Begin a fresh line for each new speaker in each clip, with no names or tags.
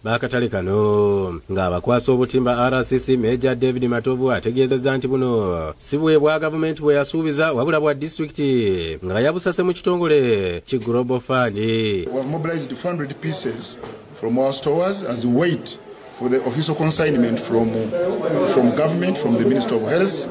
B'akatale kano ng'abakwasa obutimba RCC Major David Matovu ategeezezza nti buno si bwe bwa gavumenti bwe yasuubiza wabula bwa disitulikiti nga yabusase mu kitongole ki Global Fund.
We have mobilized 400 pieces from our stores as we wait for the official consignment from government, from the Minister of Health,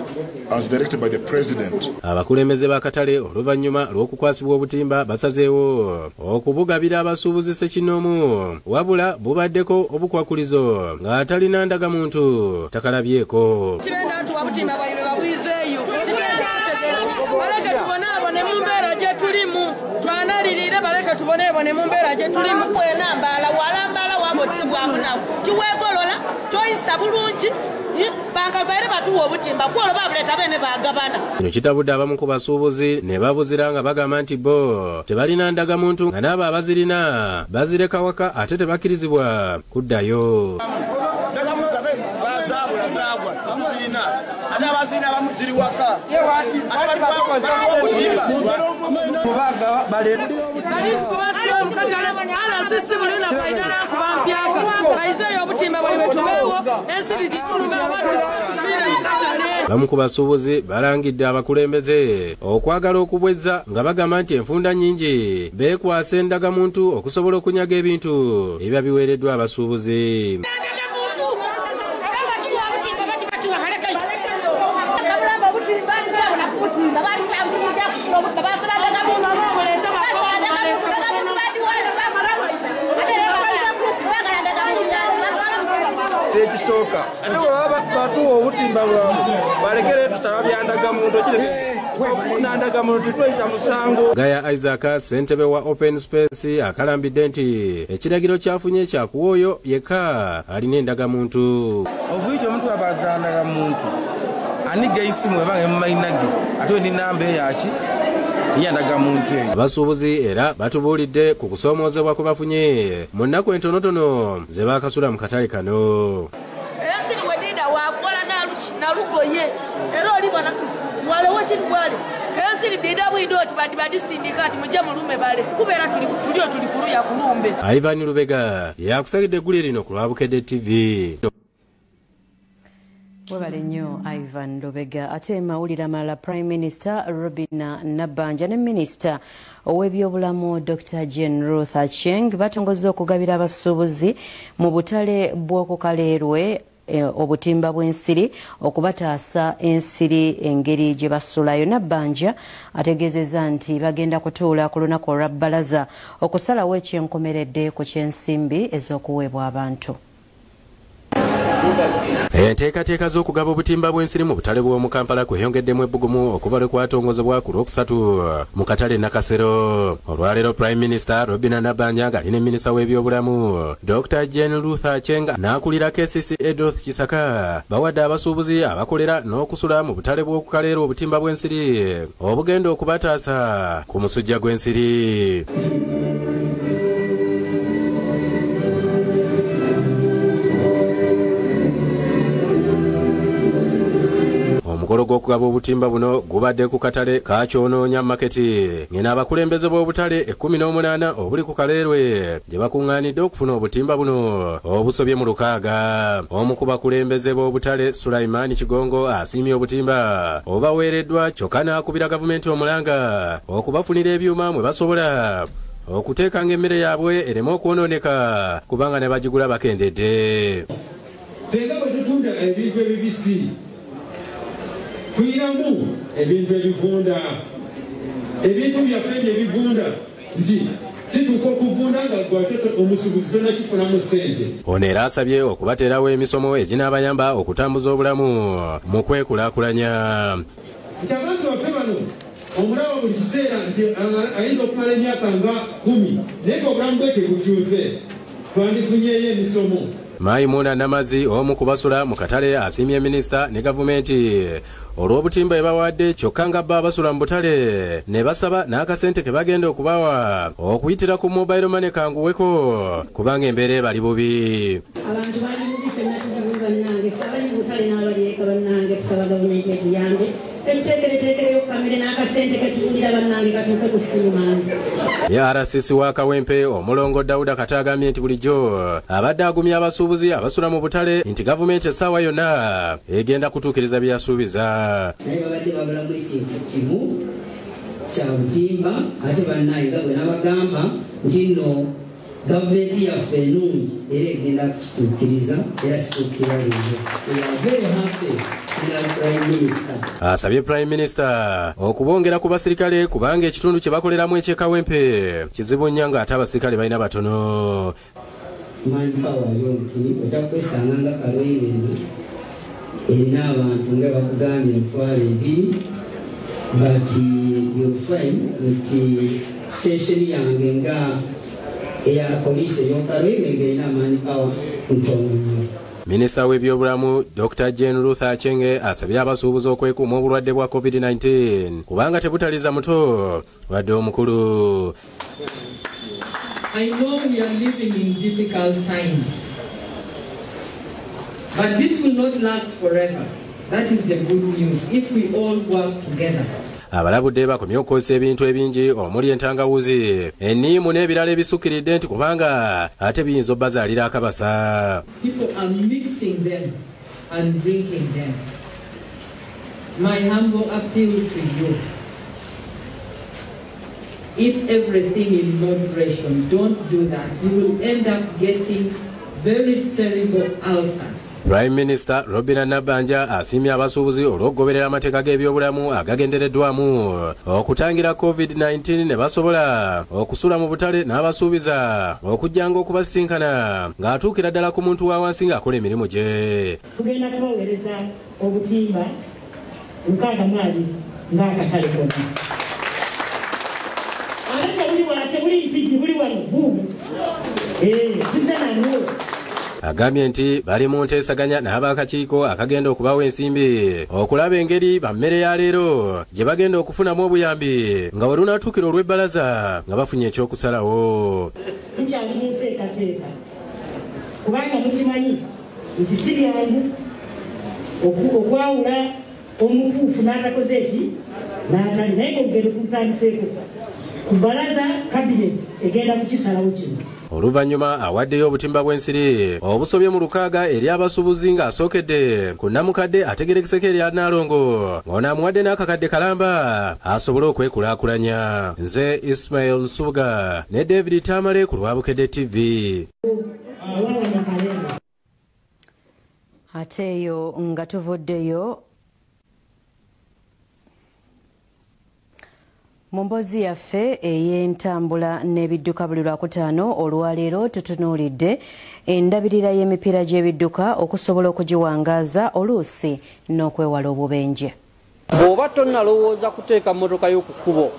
as directed by the President.
Abakulembeze b'akatale oluvannyuma lw'okukwasibwa obutimba basazeewo okubugabira abasuubuzi ssekinnoomu, wabula bubaddeko obukwakulizo ng'atalina ndagamuntu takalabyeko.
Kibenda tuwa butimba bwaibwe babwizeeyo. Baleke tubonaabone mu mbeera gye tulimu, twanalirire baleke tuboneebone mu mbeera gye tulimu.
Kwenambala walambala wabotibwamu nabo kiweegolola toyisa bulungi banka baire batuwa obutimba kwolwo babuleeta bene bagabana.
Kino kitabudde abamu ku basuubuzi ne babuzira nga bagamba nti bo tebalina ndagamuntu nga n'abo abazirina bazireka waka ate tebakkirizibwa kuddayo. Abamu ku basuubuzi balangidde abakulembeze okwagala okubwezza nga bagamba nti enfunda nnyingi beekwasa endagamuntu okusobola okunyaga ebintu ebiba biweereddwa abasuubuzi.
Ekisooka ate bwe baba batuwa obutimba bwabwe balekere tutaba bya ndagamuntu okufuna ndagamuntu tweyita musango.
Gaya Isaac ssentebe wa Open Space akalambidde nti ekiragiro kyafunye kyakuwa oyo yekka alina endagamuntu.
Obuyita omuntu abaza ndagamuntu aniga isimu ebanga emumayinage ate ni namba eyaki eyandagamuntu eyo.
Abasuubuzi era batubuulidde ku kusoomoozebwa kwe bafunye mu nnaku entonotono ze baakasula mu katale kano.
Ensiri wedinda wakola nalugoye era olibona walewo kinwale ensiri dida bwido oti badisindika ati mujje mulume bale kubeera tulio tuli kuluya kulumbe.
Ivan Lubega yakusagidde eggulire lino ku lwa Bukedde TV.
Webale nnyo Ivan Lubega. Ate mawulire amalala, Prime Minister Robina Nabbanja ne Minisita ow'ebyobulamu Dr. Jane Ruth Aceng batongozza okugabira abasuubuzi mu butale bw'oku Kaleerwe obutimba bw'ensiri okubataasa ensiri engeri gye basulayo. Nabbanja ategeezezza nti bagenda kutuula ku lunaku olwa bbalaza okusalawo ekyenkomeredde ku ky'ensimbi ez'okuweebwa abantu.
Enteekateeka z'okugaba obutimba bw'ensiri mu butale bw'omu Kampala kweyongeddemu ebbugumu okuva lwe kwatongozebwa ku Lwokusatu mu katale Nakasero. Olwaleero Prime Minister Robina Nabbanja ng'ali ne Minisita w'ebyobulamu Dr. Jane Ruth Aceng n'akulira KCC Edith Kisaka bawadde abasuubuzi abakolera n'okusula mu butale bw'oku Kaleerwe obutimba bw'ensiri obugenda okubataasa ku musujja gw'ensiri. Omukolo gw'okugaba obutimba buno gubadde ku katale ka Kyonoonya Maketi ng'eno abakulembeze b'obutale 18 obuli ku Kaleerwe gye bakuŋŋaanidde okufuna obutimba buno obusobye mu 6. Omu ku bakulembeze b'obutale Sulaiman Kigongo asiimye obutimba obubaweereddwa kyokka n'akubira gavumenti omulanga okubafunira ebyuma mwe basobola okuteekanga emmere yaabwe ereme okwonooneka kubanga ne bagigula bakendedde.
Ffe bwe tutunda ebintu ebibisi tuyiramu ebintu ebivunda, ebintu byaffe ebivunda nti kituuka okuvunda nga gwate omusuubuzi tonakifunamu ssente.
Ono era asabye okubateerawo emisomo eginaabayamba okutambuza obulamu mu kwekulaakulanya.
Nti abantu baffe bano omulaba buli kiseera nti ayinza okumala emyaka nga 10 naye ng'obulamu bwe tebukyuse, twandifunyeeyo emisomo.
Maimuna Namazi omu ku basula mu katale asiimye minisita ne gavumenti olw'obutimba ebawadde kyokka nga bo abasula mu butale ne basaba n'akasente ke bagenda okubawa okuyitira ku mobile money kanguweko kubanga embeera ebali bubi.
Abantu bali bubi, ffenna tuli bubi bannange, ffe abali mu butale n'abali eka bannange, tusaba gavumenti etuyambe. Tetuteekereteekereyo kamere n'akasente ketuwulira bannange katuuke ku ssimu mangu.
Ye RCC wa Kawempe omulongo Dawuda Kata agambye nti bulijjo abadde agumya abasuubuzi abasula mu butale nti gavumenti essaawa yonna egenda kutuukiriza bye yasuubiza.
Naye babadde babulamu ekintu kimu kya butimba, ate bannaye nga bwe nabagamba nti nno gavumenti yaffe ennungi era egenda kukituukiriza era kituukira leero. We are very happy na Prime Minister.
Asabye Prime Minister okubongera ku basirikale kubanga ekitundu kye bakoleramu eky'e Kawempe kizibu nnyo ng'ate abasirikale balina batono.
Manpower yo nti ojja kwesanga nga Kalweire eno erina abantu nga bakugambye 20,000, but you'll find nti station yange nga eya poliisi ey'okalweire ng'erina manpower ntono nnyo.
Minisita w'ebyobulamu Dr. Jane Ruth Achenge asabye abasuubuzi okwekuuma obulwadde bwa COVID-19 kubanga tebutaliza muto wadde omukulu.
I know we are living in difficult times, but this will not last forever. That is the good news, if we all work together.
Abalabudde bakomye okukozesa ebintu ebingi omuli entangawuzi, enniimu n'ebirala ebisukkiridde nti kubanga ate biyinza obbazaalira akabasa.
People are mixing them and drinking them. My humble appeal to you, eat everything in moderation. Don't do that. You will end up getting very terrible ulcers.
Prime Minister Robina Nabbanja asiimye abasuubuzi olw'okugoberera amateeka g'ebyobulamu agagendereddwamu okutangira COVID-19 ne basobola okusula mu butale n'abasuubiza okujjanga okubasisinkana ng'atuukira ddala ku muntu wa wansi ng'akola emirimu gye.
Tugenda kubaweereza obutimba 62 ng'akatale konna. Ate tebuli wala, tebuli mpigi, buli wano buubu. Tujja nalwo.
Agambye nti bali mu nteesaganya n'abakakiiko akagenda okubawa ensimbi okulaba engeri bammere ya leero gye bagenda okufunamu obuyambi nga we lunaatuukira olw'ebbalaza nga bafunye ekyokusalawo.
Tukyali mu nteekateeka kubanga mukimanyi nti si byangu okwawula omutuufu n'atakoze eki n'atali, naye ng'olugendo tutandiseeko ku bbalaza kabineti egenda kukisalawo kino.
Oluvannyuma awaddeyo obutimba bw'ensiri obusobye mu 6 eri abasuubuzi ng'asookedde ku nnamukadde ategerekeseko erya Nnaalongo ng'ono amuwadde n'akakadde kalamba asobole okwekulaakulanya. Nze Ismail Nsubuga ne David Tamale ku Lwabukedde TV.
Ate eyo nga tuvuddeyo mu mboozi yaffe ey'entambula n'ebidduka buli Lwakutaano olwaleero tutunuulidde endabirira y'emipiira gy'ebidduka okusobola okugiwangaaza oluusi n'okwewala obubenje.
Bw'oba tonnalowooza kuteeka mmotoka yo ku kkubo,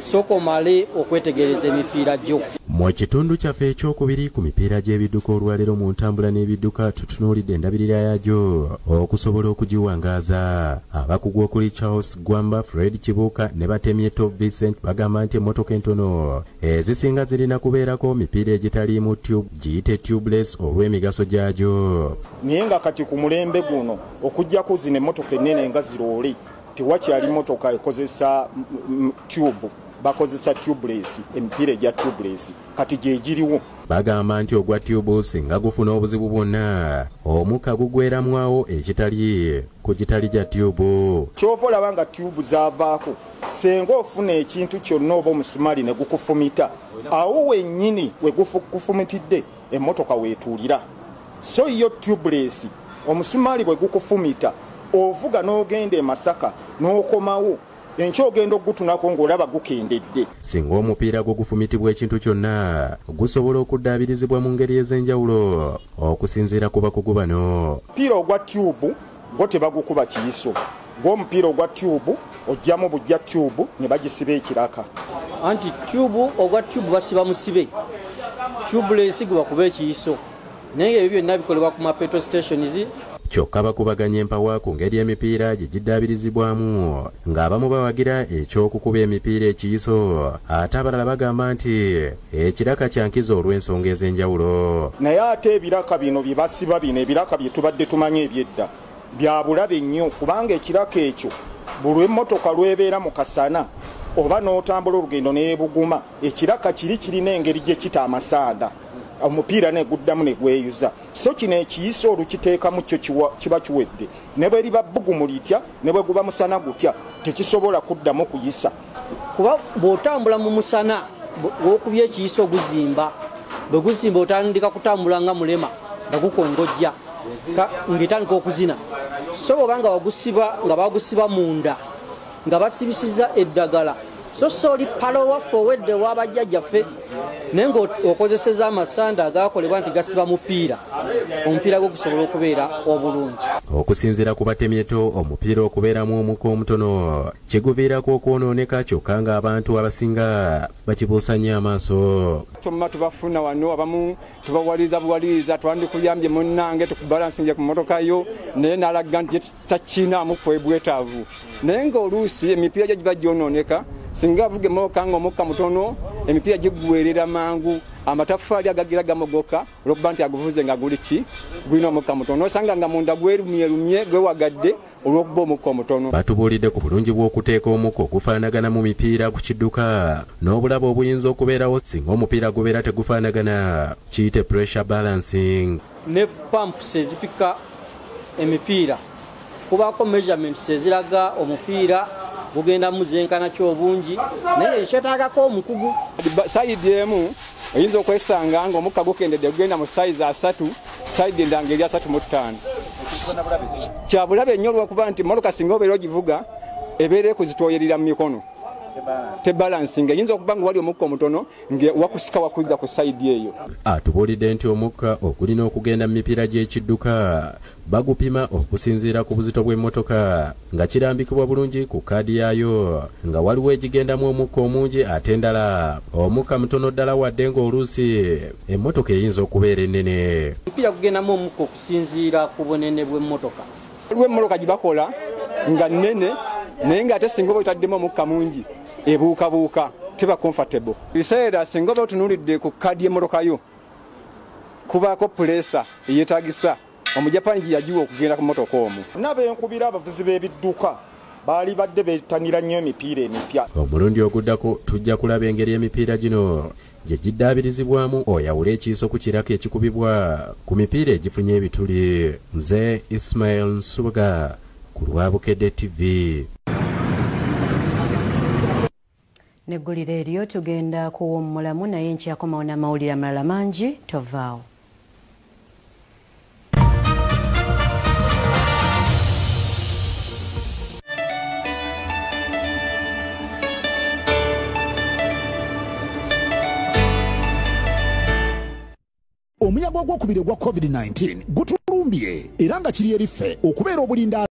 sooka omale okwetegereza emipiira gyo.
Mu kitundu kyaffe ekyokubiri ku mipiira gy'ebidduka olwaleero mu ntambula n'ebidduka tutunuulidde endabirira yaagyo okusobola okugiwangaaza. Abakugu okuli Charles Gwamba, Fred Kibuuka ne Batemyeto Vincent bagamba nti emmotoka entono ezisinga zirina kubeerako mipiira egitaliimu tube giyite tubeless olw'emigaso gyagyo.
Naye nga kati ku mulembe guno okuggyako zino emmotoka ennene nga ziroole, tewakyali mmotoka ekozesa tube, bakozesa tubeless, emipiira egya tubeless kati gye giriwo.
Bagamba nti ogwa tube singa gufuna obuzibu bwonna omukka gugweramwawo ekitali ku gitali gya tube.
Ky'ova olaba nga tube zaavaako, singa ofuna ekintu kyonna oba omusumali ne gukufumita, awo wennyini we gukufumitidde emmotoka weetuulira. So yo tubeless omusumali bwe gukufumita ovuga n'ogenda e Masaka n'okomawo, enkya ogenda okugutunako ng'olaba gukendedde.
Singa omupiira gwo gufumitibwa ekintu kyonna gusobola okuddaabirizibwa mu ngeri ez'enjawulo okusinziira ku bakugu bano.
Omupiira ogwa tube gwo tebagukuba kiyiso, gw'omupiira ogwa tube ojjamu bujja tube ne bagisiba ekiraka.
Anti tube ogwa tube basiba musibe, tubeless gwe bakuba ekiyiso, naye ebyo byonna bikolebwa ku ma petrol stations.
Kyokka bakubaganya empawa ku ngeri emipiira gye giddaabirizibwamu ng'abamu bawagira ekyokukuba emipiira ekiyiso ate abalala bagamba nti ekiraka kya nkizo olw'ensonga ez'enjawulo.
Naye ate ebiraka bino bye basiba bino ebiraka bye tubadde tumanyi ebyedda bya bulabe nnyo, kubanga ekiraka ekyo Buli emmotoka lw'ebeera mu kasana oba n'otambula olugendo n'ebuguma, ekiraka kiri kirina engeri gye kita amasanda, omupiira ne guddamu ne gweyuza. So kino ekiyiso olukiteekamu kyo kiba kiwedde, ne bwe liba bbugumu litya, ne bwe guba musana gutya, tekisobola kuddamu kuyisa.
Kuba bw'otambula mu musana w'okubya ekiyiso guzimba, bwe guzimba otandika kutambula nga mulema nga gukongojja ng'etandika okuzina. So bw'oba nga wagusiba nga bagusiba munda nga basibisiza eddagala, so so oli palo waffe owedde w'abajjajjaffe, naye ng'okozeseza amasanda agakolebwa nti gasiba mupiira, omupiira gwo gusobola okubeera obulungi.
Okusinziira ku batemyeto, omupiira okubeeramu omukka omutono kiguviirako okwonooneka, kyokka ng'abantu abasinga bakibuusa nnyo amaaso.
Tumma tubafuna wano, abamu tubawaliriza buwaliriza, twandikuyambye munnange tukubalansinge ku mmotoka yo, naye n'alaga nti takiinaamu bwetaavu. Naye ng'oluusi emipiira gyo giba gyonooneka, singa avuga emmotoka ng'omukka mutono, emipiira gigwerera mangu, amataffaali agagira gamogoka olw'okuba nti aguvuze nga guli ki gulina omukka mutono, osanga nga munda gwerumyerumye gwewagadde olw'okuba omukka omutono.
Batubuulidde ku bulungi bw'okuteeka omukka ogufaanagana mu mipiira ku kidduka n'obulabe obuyinza okubeerawo singa omupiira gubeera tegufaanagana, kiyite pressure balancing.
Ne pumps ezipika emipiira kubaako measurements eziraga omupiira gugenda muzenkana ky'obungi, naye ekyetaagako omukugu.
Sayidi emu oyinza okwesanga ng'omukka gukendedde gugenda mu sayizi 3, sayidi endala ng'eri 35. Kya bulabe nnyo olw'okuba nti mmotoka singa obeera ogivuga ebeera ekuzitooyerera mu mikono, tebalansinga, eyinza okuba nga wali omukka omutono nga wakusika wakuzza ku sayidi eyo.
Atubuulidde nti omukka ogulina okugenda mu mipiira gy'ekidduka bagupima okusinziira ku buzito bw'emmotoka nga kirambikibwa bulungi ku kaadi yaayo, nga waliwo egigendamu omukka omungi ate endala omukka mutono ddala, wadde ng'oluusi emmotoka eyinza okubeera ennene.
Omupiira gugendamu omukka okusinziira ku bunene bw'emmotoka.
Waliwo emmotoka gye bakola nga nnene, naye ng'ate singa oba otaddemu omukka mungi ebuukabuuka, teba comfortable. Ebiseera singa oba otunuulidde ku kaadi y'emmotoka yo, kubaako puleesa eyeetagisa Omujapani gye yagiwa okugenda ku mmotoka omwo.
N'abenkubira abavuzi b'ebidduka baali badde beetanira nnyo emipiira emipya.
Omulundi oguddako tujja kulaba engeri emipiira gino gye giddaabirizibwamu, oyawule ekiiso ku kiraka ekikubibwa ku mipiira egifunye ebituli. Nze Ismail Nsubuga ku lwa Bukedde TV.
Neggulire eryo tugenda kuwummulamu, naye nkyakomawo n'amawulire amalala mangi, tovaawo.
Omuyaga ogwokubiri ogwa COVID-19 gutulumbye era nga kiri eri ffe okubeera obulindaala.